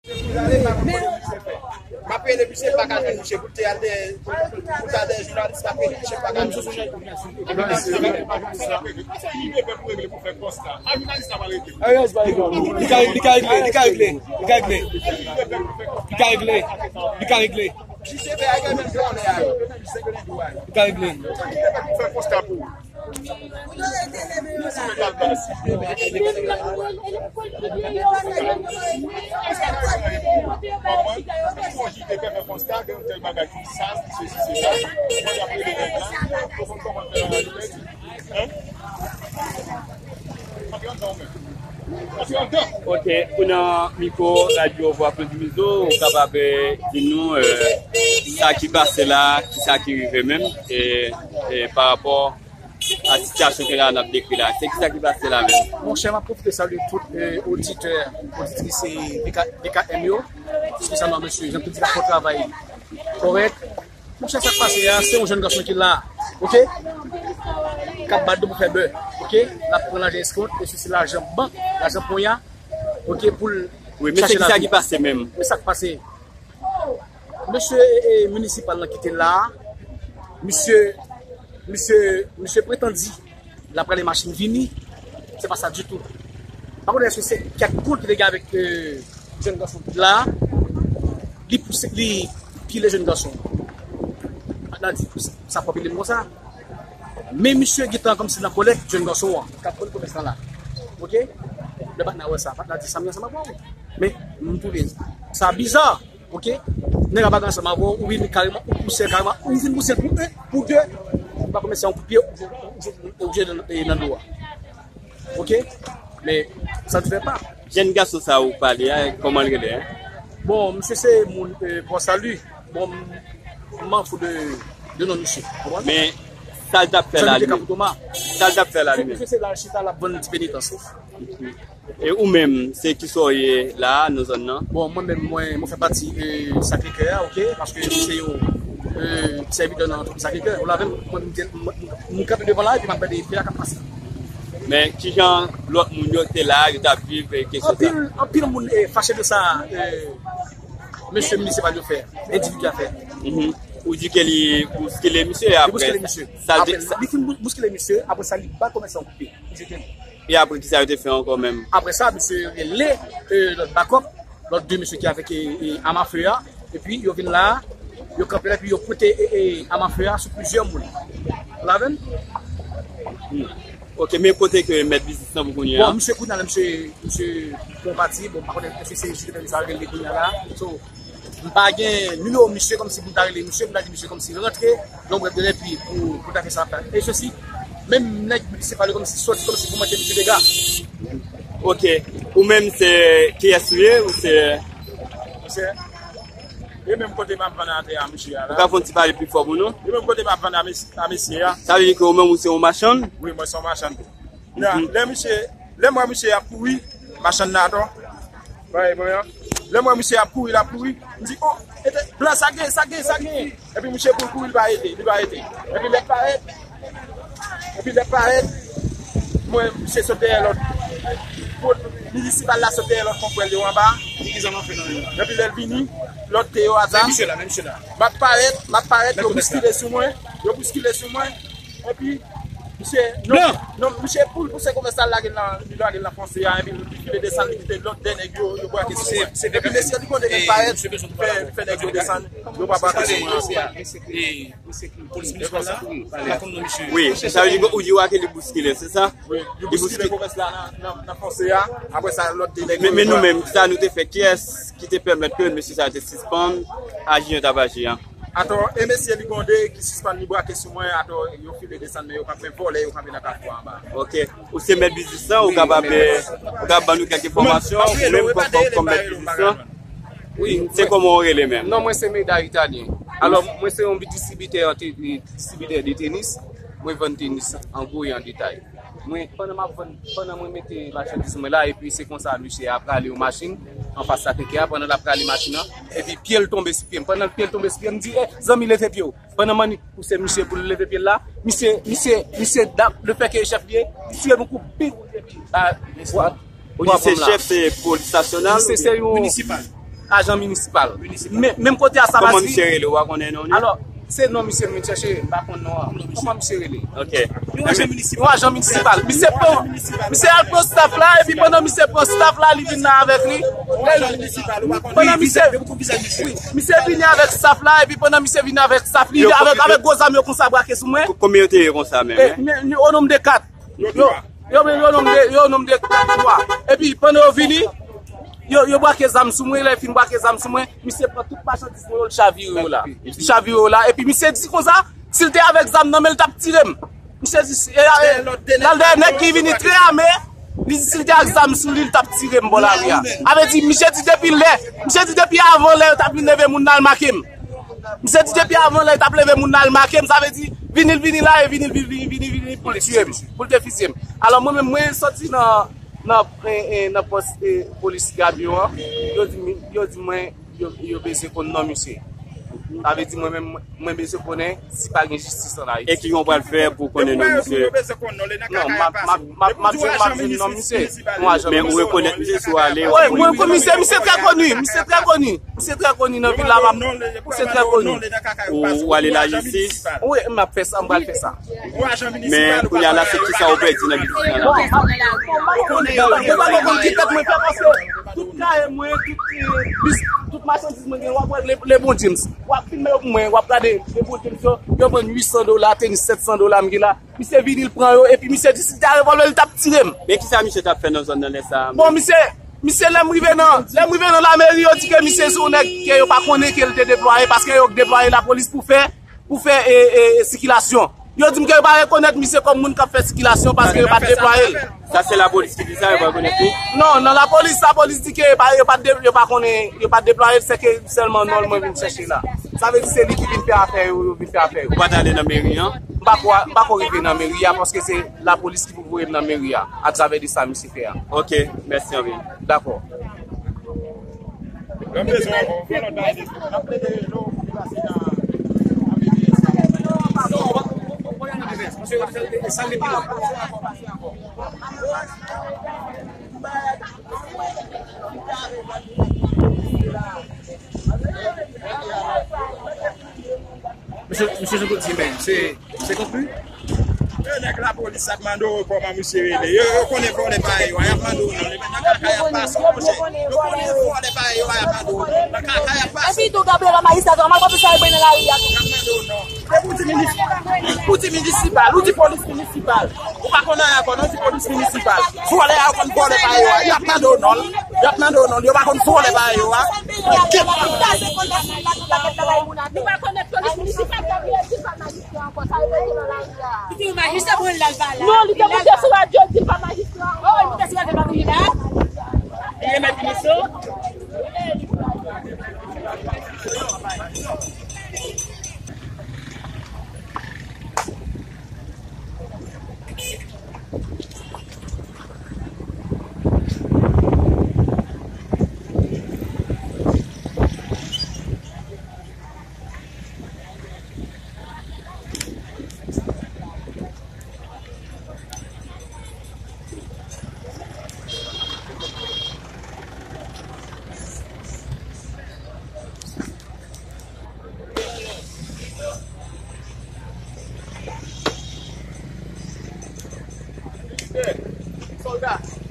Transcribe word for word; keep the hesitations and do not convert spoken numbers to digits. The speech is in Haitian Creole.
M ap rele misye, m pa ka jwenn misye. Pou te al de, pou te al de jounalis, m ap rele misye, m pa ka jwenn misye. Li ka, li ka regle, li ka regle, li ka regle. Li ka regle, li ka regle. Li ka regle. Li ka regle. Ok, ou nan mikwo radyo Vwa Plizmizo, ou kapab eh, di nou eh, sa ki pase la, ki sa ki rive menm, e, e pa rapò a sitiyasyon ke la n ap dekri la. Se ki sa ki pase la menm? Monchè, m ap pwofite salye tout eh, oditè, oditris eh, V K, V K M yo, espesyalman mesye Jean Claude Dila fè yon travay kòrèk. Monchè, sa k pase a, se yon jèn gason ki la, oke? K ap bat do pou fè bè, oke? L ap pran lajan eskont, e se lajan bank, lajan ponya, oke, pou l chache lavi. Wi, men se ki sa ki pase menm? Men sa k pase. Mesye e, e, minisipal lan ki te la a, misye, misye, misye pretann di l ap rale machin vini, se pa sa ditou. M pa konnen èske se kèk kont li te gen avèk jèn gason ki la a, li pouse, li pile jèn gason an. Patnè a di, sa pran pile m konsa. Men misye gentan kòmsi nan kòlè jèn gason an, k ap vann komès lan la. Oke? Lè patnè a wè sa, patnè a di, sa m gen ansanm avè w. Men, m twouve sa biza. Oke? Nèg la pa gen ansanm avè w, ou vin kareman, ou pouse l kareman, ou fin pouse l pou en, pou de, ou pa konmèse yon kout pye, ou oblije nan dlo a. Oke? Men, sa n fè pa. Jèn gason sa ou pale a, kòman l rele? Bon, misye se moun Pò Sali. Bon, m an fou de, de non misye. Konprann? Men, sa l t ap fè la li menm? Sa l t ap fè la li menm? Misye se la l chita, l ap vann ti penitans. E ou menm, se kisa w ye la a nan zòn nan? Bon, mwen menm, mwen, mwen fè pati e, Sacré-Cœur a, oke? Paske se yon e, sèvitè nan antrepriz Sacré-Cœur. Ou la menm, mwen, mwen, mwen, mwen kanpe devan la epi m ap gade fè a k ap pase. Men, kijan lòt moun yo te la a, yo t ap viv e, kesyon sa? Anpil, anpil moun e, fache de sa, e, mesye minisipal yo fè, endividi a fè. Ou di ke li bouskile misye e apre. Li bouskile misye. Apre, li fin bouskile misye, apre sa, li ba komèsan yon kout pye. E apre kisa yo te fè ankò menm? Apre sa, misye rele lòt bakòp, lòt de mesye ki avèk am a fe a, epi yo vin la, yo kanpe la, epi yo pote am a fe a sou plizyè moun. Ou la vin? Ok, men kote ke mèt biznis lan pou kounye a? Bon, misye kounye a la, misye, misye pran pati, bon, m pa konnen èske se jis sa rele kounye a la. So, M pa gen nimewo misye kòmsi pou m ta rele misye, pou m ta di misye kòmsi rantre, yon brèf delè epi pou, pou ta fè sa fè. E sesi, menm nèg minisipal yo kòmsi soti kòmsi pou mande misye dega. Ok. Ou menm se kiyès ou ye? Ou se. Misye. E menm kote m ap vann atè a misye a la. Ou ka fè yon ti pale pi fò pou nou? E menm kote m ap vann a mesye a. Sa vle di ke ou menm ou se yon machann? Wi, mwen se yon machann tou. Lè misye, lè m wè misye ap kouri, machann nan atò. Lè m wè misye ap kouri, l ap kouri, m di, o, ete, blan, sa gen, sa gen, sa gen. Epi misye pou l kouri, li pa rete, li pa rete. Epi lè l parèt, epi lè l parèt, m wè misye sot dèyè lòt. Minisipal la sot dèyè lòt konpè l yo anba. Epi lè l vini, lòt te yo a zam. M ap parèt, m ap parèt, yo bouskile sou mwen, yo bouskile sou mwen. Epi, misye, non, non, misye pou l pouse komès la, l lage l nan, li lage l nan fon se a, epi li file desann, li kite lòt de nèg yo, yo brake sou mwen. Epi mesye Ligonde vin parèt, fè, fè nèg yo desann, yo pa brake sou mwen ankò. Wi, sa vle di ou di w a ke li bouskile, se sa? Wi, li bouskile komès la nan, nan, nan fon se a, apre sa, lòt de nèg yo. Men nou menm, sa nou te fè, kiyès ki te pèmèt ke mesye sa yo te sispann aji jan yo t ap aji an? Atò, e mesye Ligonde ki sispann li brake sou mwen, atò, yo file desann men yo kanpe vòlè, yo kanpe nan kafou anba. Ok. Ou se mèt biznis lan, ou kapab, ou kapab ban nou kèk enfòmasyon, ou menm kòm, kòm, kòm mèt biznis lan. Wi, se kòman ou rele menm? Non, mwen se Meda Italyen. Alò, mwen se yon distribitè, distribitè de tenis. Mwen vann tenis an gwo e an detay. Mwen, pandan m ap vann, pandan mwen mete machandiz mwen la, epi se konsa misye a prale yon machin anfas Sacré-Cœur a, pandan l ap prale machin nan, epi pye l tonbe sou pye m. Pandan pye l tonbe sou pye m, m di, "Eh, zanmi, leve pye w." Pandan m annik pouse misye pou l leve pye l la, misye, misye, misye, lefètke chèf li ye, li tire m yon kou big. Ou di se chèf, se polis nasyonal? Misye se yon, Ajan minisipal. Men, menm kote a sa pa Kòman misye rele? Ou pa konnen non li? Alò, se non misye m vin chèche, m pa konn non an. Kòman misye rele? Ok. Yon ajan minisipal. Yon ajan minisipal. Misye pran, misye al pran staff la, epi pandan misye pran staff la, li vin la avèk li. Pandan misye, wi, misye vini avèk staff la, epi pandan misye vini avèk staff li, avèk, avèk gwo zam yo konsa brake sou mwen. Konbyen yo te ye konsa menm? E, o nonb de kat. Yo, yo, yo, yo nonm de, yo nonm de kat twa. Epi, pandan yo vini, yo, yo brake zam sou mwen, lè yo fin brake zam sou mwen, misye pran tout machandiz mwen yo, l chavire yo la. Li chavire yo la, epi misye di konsa, si l te avèk zam nan men l, l t ap tire m. Misye di, e, e, l al dèyè nèg ki vini trè ame, li di si l te ak zam sou li, l t ap tire m bò lari a. Sa vle di, misye di depi lè, misye di depi avan lè yo t ap vin leve moun nan al make m. Misye di depi avan lè l t ap leve moun nan al make m, sa vle di, vini l vini la, e vini l vini, vini, vini, vini pou l tiye m, pou l te fizye m. Alò, mwen menm, mwen soti nan, nan, e, e, nan pòs, e, polis Gabyon an, yo di m, yo di mwen, yo, yo bezwen konn non misye. Sa vle di, mwen menm, mwen bezwen konnen si pa gen jistis ann Ayiti. E ki jan w pral fè pou konnen non misye? Non, m ap, m ap, m ap, m ap jwenn, m ap jwenn non misye. Yon ajan minisipal. Men ou rekonèt misye si w ale? Wi, mwen rekonèt misye, misye trè koni, misye trè koni. Misye trè koni nan vil la, m ap, misye trè koni. Ou, ou ale lajistis? Wi, m ap fè sa, m pral fè sa. Men kounye a la, se kisa ou pèdi nan biznis lan la? Bon, m pa, bon, m pa konn ki tèt mwen fè paske tout kay mwen, tout, e, bis, tout machandiz mwen gen, w ap wè le, le bon James. W ap filme yo pou mwen, w ap gade le bon James yo, yo vann uit san dola, tenis sèt san dola m gen la. Misye vini, l pran yo, epi misye di si l te a revòlvè, li t ap tire m. Men kisa misye t ap fè nan zòn nan lè sa a? Bon, misye, misye, lè m rive nan, lè m rive nan lameri, yo di ke misye se yon nèg ke yo pa konnen ke l te deplwaye, paske yo deplwaye lapolis pou fè, pou fè, e, e, e, sikilasyon. Yo di m ke yo pa rekonèt misye kòm moun k ap fè sikilasyon paske yo pa t deplwaye l. Sa se lapolis ki di sa, yo pa rekonèt li? Non, nan lapolis, lapolis di ke yo pa, yo pa de-, yo pa konnen, yo pa deplwaye l, se ke sèlman non l mwen vin chèche la. Sa vle di se li ki vin fè afè yo, yo vin fè afè yo. Ou pa t ale nan meri an? M pa ko, m pa ko rive nan meri a paske se lapolis ki pou voye m nan meri a, atravè de sa misye fè a. Ok, mèsi anpil. Dakò. Lòm bezwen ankò, fè lòt bagay depi. N ap plede nou ki pase nan, nan meri a sa. Non, w ap, w ap, w ap, w ap, paske sa, sa, sa, sa, sa, Mesye, mesye Jean Claude Dimen, se, se konkli? E nèg lapolis ap mande w kòman misye rele. Yo, yo konnen vòlè parèy yo a, y ap mande w non. Nan kaka y ap pase, monchè. Yo konnen vòlè parèy yo a, y ap mande w non. Nan kaka y ap pase. Epi tou, Gabriel, majistra, tou, mal konprann sa yo bay nan lari a tou. Y ap mande w non. E pou di minis-, pou di minisipal, ou di polis minisipal. Ou pa konn anyen ankò non, di polis minisipal. Vòlè a yo konn vòlè parèy yo a. Y ap mande w non. Y ap mande w non. Yo pa konn vòlè parèy yo a. Nou pa konn polis minisipal. Li di majistra pou l al pale. Non, li te monte sou radyo, di pa majistra. Oh, li monte sou radyo, pa konn li la. Li remèt miso. Sòlda.